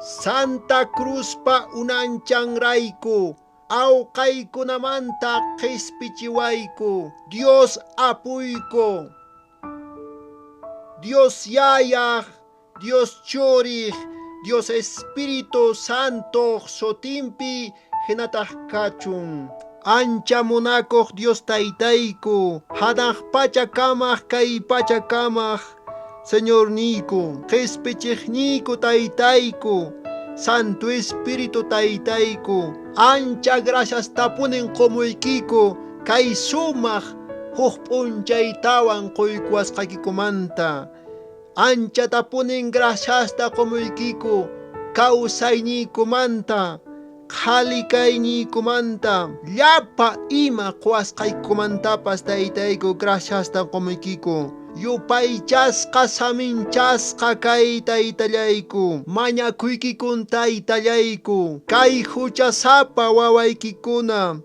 Santa Cruzpa unanchanrayku awqaykunamanta qispichiwayku, Dios apuyku. Dios Yayaq, Dios Churiq, Dios Espíritu Santoq sutinpi hinataq kachun. Ancha munakuq Dios Taytayku, hanaq pacha kamaq kay pacha kamaq Señorniyku, qispichiqniyku Taytayku, Santo Espíritu Taytayku, ancha graciastapunin qumuykiku kay sumaq huk p'unchaytawan quykuwasqaykikumanta. Anchatapunin graciasta qumuykiku kawsayniykumanta, qhali kayniykumanta, llapa ima quwasqaykumantapas Taytayku graciasta qumuykiku. Yupaychasqa saminchasqa kay Taytallayku, mañakuykikun Taytallayku, kay huchasapa wawaykikuna,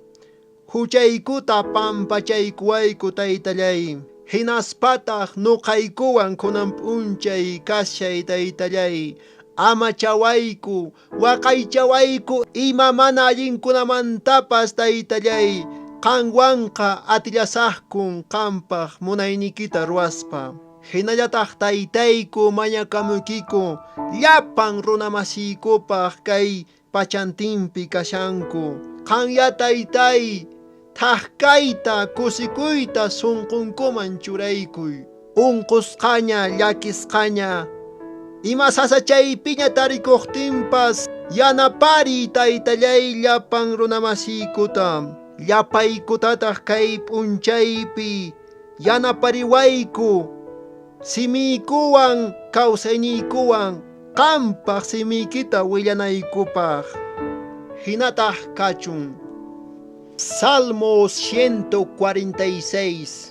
huchaykuta pampachaykuwayku Taytallay. Hinaspataq nuqaykuwan kunan p'unchay kashay Taytallay, amachawayku, waqaychawayku ima mana allinkunamantapas Taytallay, qanwanqa atillasaqkun qampaq munayniykita ruwaspa. Hinallataq Taytayku mañakamuykiku llapan runamasiykupaq kay pachantinpi kashanku. Qanya Taytay, thak kayta kusikuyta sunqunkuman churaykuy. Unqusqaña, llakisqaña, ima sasachaypiña tarikuqtinpas yanapariy Taytallay llapan runamasiykuta. Llapaykutataq kay p'unchaypi yanapariwayku, simiykuwan kawsayniykuwan qampaq simiykita willanaykupaq. Hinataq kachun. Salmo 146.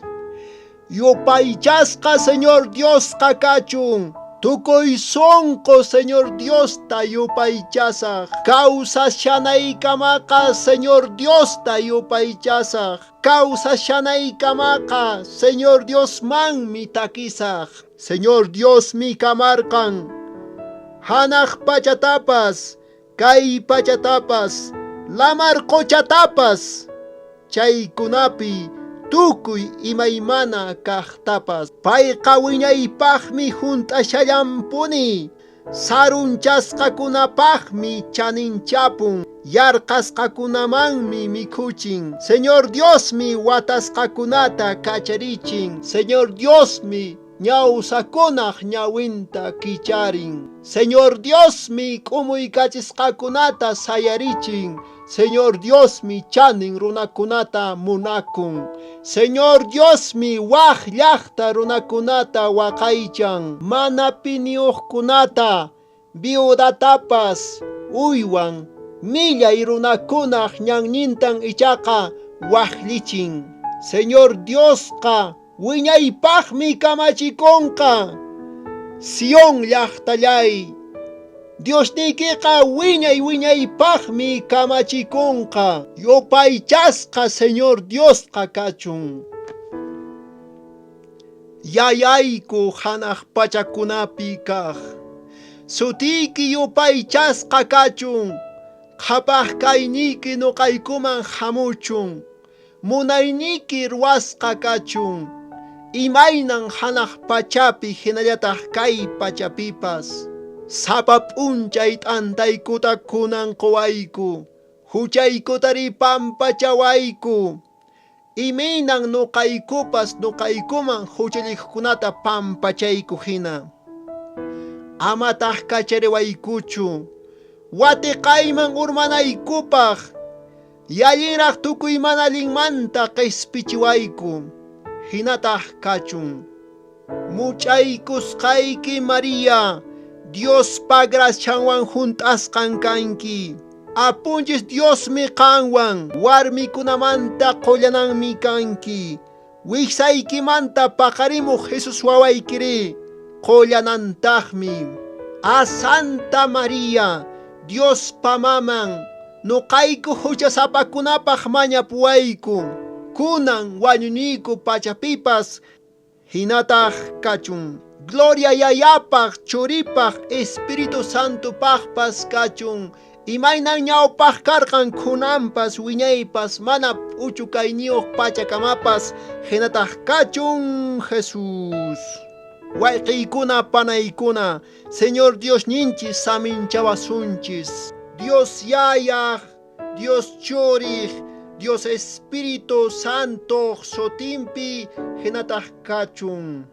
Yupaychasqa Señor Diosqa kachun. Tukuy sunqu Señor Diosta yupaychasaq. Kawsashanaykamaqa Señor Diosta yupaychasaq. Kawsashanaykamaqa Señor Diosmanmi takisaq. Señor Diosmi kamarqan. Hanaq pachatapas, kay pachatapas, lamar quchatapas, chaykunapi tukuy imaymana kaqtapas. Payqa wiñaypaqmi hunt'ashallanpuni, sarunchasqakunapaqmi chaninchapun, yarqasqakunamanmi mikhuchin. Señor Diosmi watasqakunata kacharichin. Señor Diosmi ñawsakunaq ñawinta kicharin. Señor Diosmi k'umuykachisqakunata sayarichin. Señor Diosmi chanin runakunata munakun. Señor Diosmi waq llaqta runakunata waqaychan. Mana piniyuqkunata, viudatapas uywan, millay runakunaq ñannintan ichaqa waqllichin. Señor Diosqa wiñaypaqmi kamachikunqa. Sion llaqtallay, Diosniykiqa wiñay wiñaypaqmi kamachikunqa. Yupaychasqa Señor Diosqa kachun. Yayayku hanaq pachakunapi kaq. Sutiyki yupaychasqa kachun. Qhapaq kayniyki nuqaykuman hamuchun. Munayniyki ruwasqa kachun. Imaynan hanaq pachapi hinallataq kay pachapipas. Sapa p'unchay t'antaykuta kunan quwayku. Huchaykutari pampachawayku. Imaynan nuqaykupas nuqaykuman huchallikuqkunata pampachayku hina. Amataq kachariwaykuchu. Watiqayman urmanaykupaq. Yallinraq tukuy mana allinmanta qispichiwayku. Hinataq kachun. Much'aykusqayki María, Diospa gracianwan hunt'asqan kanki. Apunchis Diosmi qanwan, warmikunamanta qullananmi kanki. Wiksaykimanta paqarimuq Jesus wawaykiri, qullanantaqmi. A Santa María, Diospa maman, nuqayku huchasapakunapaq mañapuwayku. Kunan wañuniyku pachapipas hinataq kachun. Gloria Yayapaq, Churipaq, Espíritu Santopaqpas kachun. Imaynan ñawpaq karqan khunanpas wiñaypas mana p'uchukayniyuq pachakamapas hinataq kachun Jesús. Wayqiykuna panaykuna, Señor Diosninchis saminchawasunchis. Dios Yayaq, Dios Churiq, Dios Espíritu Santoq sutinpi hinataq kachun.